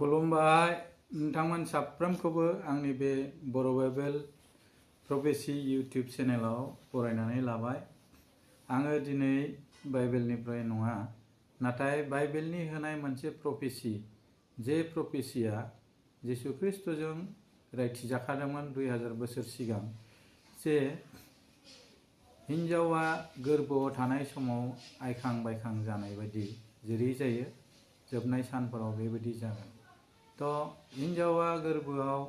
खुलुमबाय नोंथांमोन साफ्रोमखौबो आंनि बे बर' बाइबेल प्रफेसि इउटिउब चेनेलाव बरायनानै लाबाय। आङो दिनै बाइबेलनिफ्राय नङा, नाथाय बाइबेलनि होनाय मोनसे प्रफेसि, जे प्रफेसिया जिसु ख्रिस्टजों रायथिजाखादोंमोन 2000 बोसोर सिगां, जे हिन्जावा गोरबोआव थानाय समाव आइखां बायखां जानाय बायदि जेरै जायो जोबनाय सानफोराव बेबायदि जागोन। तो हिन्जावा गोरबोआव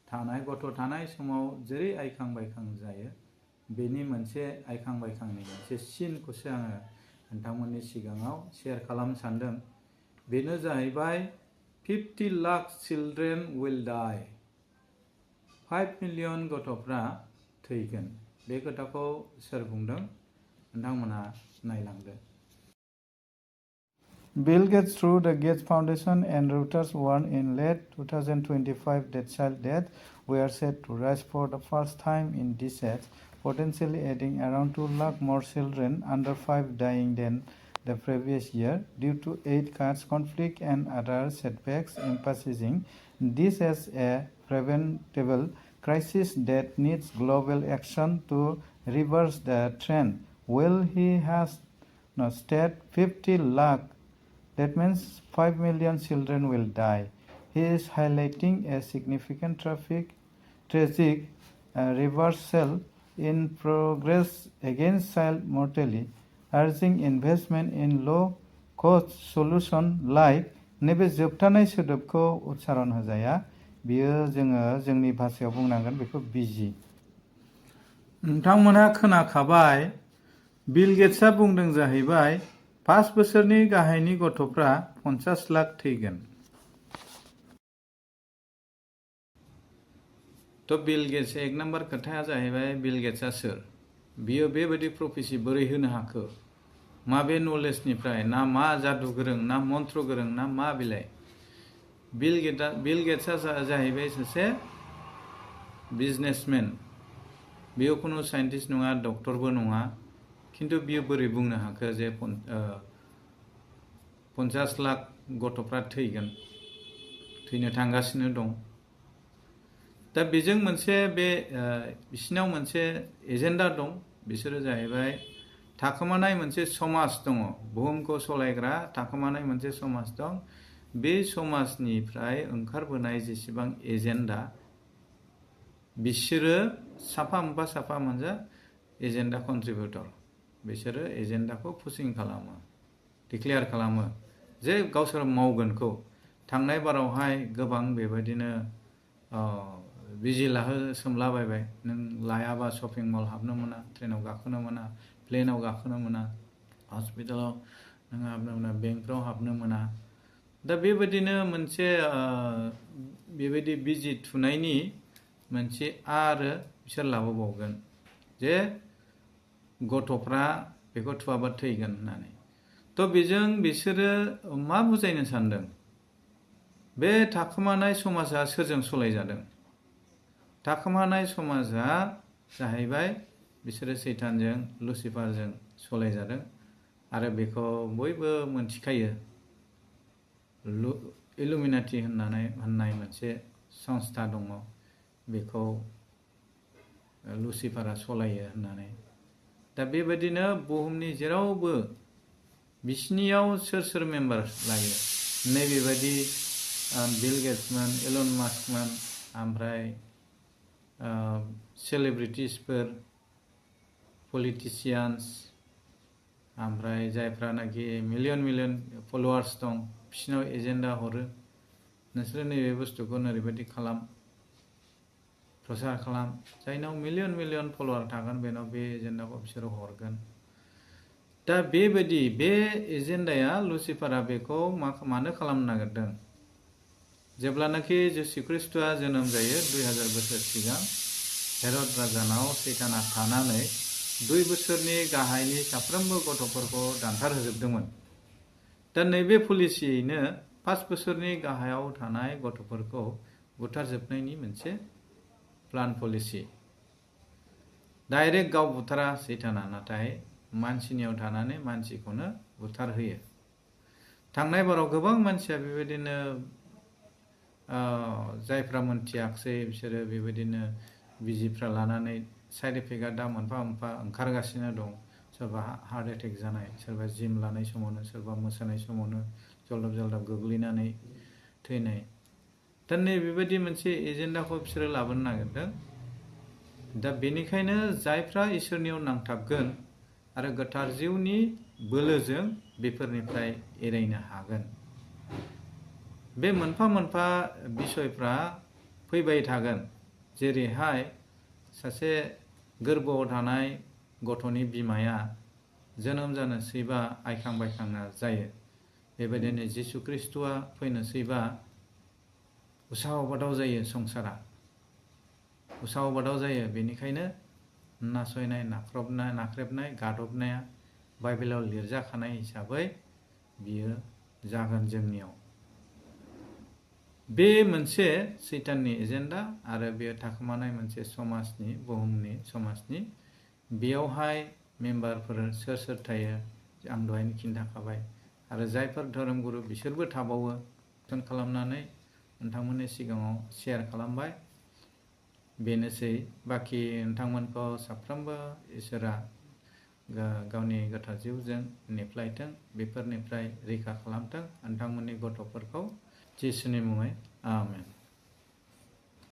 थानाय गथ' थानाय समाव जेरै आइखां बायखां जायो, बेनि मोनसे आइखां बायखांनि मोनसे सिनखौसो आङो नोंथांमोननि सिगाङाव शेयार खालामनो सानदों। बेनो जाहैबाय 50 lakh children will die, 5 million गथ'फ्रा थैगोन। बे खोथाखौ सोर बुंदों नोंथांमोनहा नायलांदो। Bill Gates through the Gates Foundation and Reuters warned in late 2025 that child deaths were set to rise for the first time in decades, potentially adding around 2 lakh more children under 5 dying than the previous year due to aid cuts, conflict, and other setbacks, emphasizing this as a preventable crisis that needs global action to reverse the trend. While he has stated 50 lakh, that means 5 million children will die. He is highlighting a significant tragic reversal in progress against child mortality, urging investment in low-cost solutions like नैबे जोबथानाय सोदोबखौ उच्चारण होजाया, बियो जोङो जोंनि भाषायाव बुंनांगोन बेखौ बिजि। नोंथांमोनहा खोनाखाबाय, बिल गेट्सआ बुंदों जाहैबाय 5 बोसोरनि गाहायनि गथ'फ्रा 50 लाख थैगोन। तो बिल गेट्स एक नम्बर खोथाया जाहैबाय, बिल गेट्सआ सोर? बियो बेबायदि प्रफेसि बोरै होनो हाखो? माबे नलेजनिफ्राय? ना मा जादु गोरों, ना मन्त्र गोरों, ना मा बिलाय? बिल गेट्सआ जाहैबाय सासे बिजनेसमेन। बियो खुनु साइन्टिस्ट नङा, डक्टरबो नङा, किन्तु बियो बोरै बुंनो हाखो जे 50 लाख गथ'फ्रा थैगोन, थैनो थांगासिनो दं। दा बेजों मोनसे बिसिनाव मोनसे एजेन्डा दं। बिसोरो जाहैबाय थाखोमानाय मोनसे समाज दङ, बुहुमखौ सलायग्रा थाखोमानाय मोनसे समाज दं। बे समाजनिफ्राय ओंखारबोनाय जेसेबां एजेन्डा, बिसोरो साफा मोनसे एजेन्डा कन्ट्रिबिउटर। बिसोरो एजेन्डाखौ पुशिं खालामो, डिक्लेयार खालामो जे गावसोर मावगोनखौ। थांनाय बारावहाय गोबां बेबायदिनो बिजि सोमलाबायबाय, नों लायाबा शपिं मल हाबनो मोना, ट्रेनाव गाखोनो मोना, प्लेनाव गाखोनो मोना, हस्पिटालाव नों हाबनो मोना, बेंकफ्राव हाबनो मोना। दा बेबायदिनो मोनसे बेबायदि बिजि थुनायनि मोनसे आरो बिसोर लाबोबावगोन जे गथ'फ्रा बेखौ थुवाबा थैगोन होननानै। तो बेजों बिसोरो मा बुजायनो सानदों? बे थाखोमानाय समाजा सोरजों सलायजादों? थाखोमानाय समाजा जाहैबाय बिसोरो सैतानजों, लुसिफारजों सलायजादों। आरो बेखौ बयबो मोनथिखायो, इलुमिनाटि होननाय मोनसे संस्था दङ, बेखौ लुसिफारा सलायो होननानै। दा बेबायदिनो बुहुमनि जेरावबो बिसिनियाव सोर मेम्बार लायो, नैबेबायदि बिल गेट्समोन, एलन मास्कमोन, ओमफ्राय सेलिब्रिटिसफोर, पलिटिशियान्स, ओमफ्राय जायफ्रानाखि मिलियन फलोवार्स दं, बिसिनाव एजेन्डा हरो। नोंसोरो नैबे बुस्थुखौ ओरैबायदि खालाम, प्रसार खालाम। जायनाव मिलियन फलोवार थागोन, बेनाव बे एजेन्डाखौ बिसोरो हरगोन। दा बेबायदि बे एजेन्डाया लुसिफारा बेखौ मानो खालामनो नागिरदों? जेब्लानाखि जिसु ख्रिस्टआ जोनोम जायो 2000 बोसोर सिगां, हेरद राजानाव सैताना थानानै 2 बोसोरनि गाहायनि साफ्रोमबो गथ'फोरखौ दानथार होजोबदोंमोन। दा नैबे पलिसियैनो 5 बोसोरनि गाहायाव थानाय गथ'फोरखौ बुथारजोबनायनि मोनसे प्लान पलिसि। डाइरेक्ट गाव बुथारा सैताना, नाथाय मानसिनियाव थानानै मानसिखौनो बुथारहोयो। थांनाय बाराव गोबां मानसिया बेबायदिनो जायफ्रा मोनथियाखसै बिसोरो बेबायदिनो बिजिफ्रा लानानै साइड इफेक्टआ दा मोनफा मोनफा ओंखारगासिनो दं। सोरबा हार्ट एटेक जानाय, सोरबा जिम लानाय समावनो, सोरबा मोसानाय समावनो जलदब जलदब गोग्लैनानै थैनाय। दा नै बेबायदि मोनसे एजेन्डाखौ बिसोरो लाबोनो नागिरदों। दा बेनिखायनो जायफ्रा इसोरनियाव नांथाबगोन आरो गोथार जिउनि बोलोजों बेफोरनिफ्राय एरायनो हागोन। बे मोनफा मोनफा बिसयफ्रा फैबाय थागोन। जेरैहाय सासे गोरबोआव थानाय गथ'नि बिमाया जोनोम जानोसैबा आइखां बायखांना जायो। बेबायदिनो जिसु ख्रिस्ट'आ फैनोसैबा उसाव बादाव जायो संसारा। उसाव बादाव जायो। बेनिखायनो नासयनाय, नाख्रेबनाय, गादबनाया बाइबेलाव लिरजाखानाय हिसाबै बियो जागोन जोंनियाव। बे मोनसे सैताननि एजेन्डा आरो बेयो थाखोमानाय मोनसे समाजनि, बुहुमनि समाजनि। बेयावहाय मेम्बारफोर सोर सोर थायो आं दहायनो खिन्थाखाबाय। आरो जायफोर धोरोमगुरु बिसोरबो थाबावो। फन खालामनानै नोंथांमोननि सिगाङाव शेयार खालामबाय। बेनोसै। बाखि नोंथांमोनखौ साफ्रोमबो इसोरा गावनि गोथार जिउजों नेफ्लायथों, बेफोरनिफ्राय रैखा खालामथों नोंथांमोननि गथ'फोरखौ जिसुनि मुङै आमेन।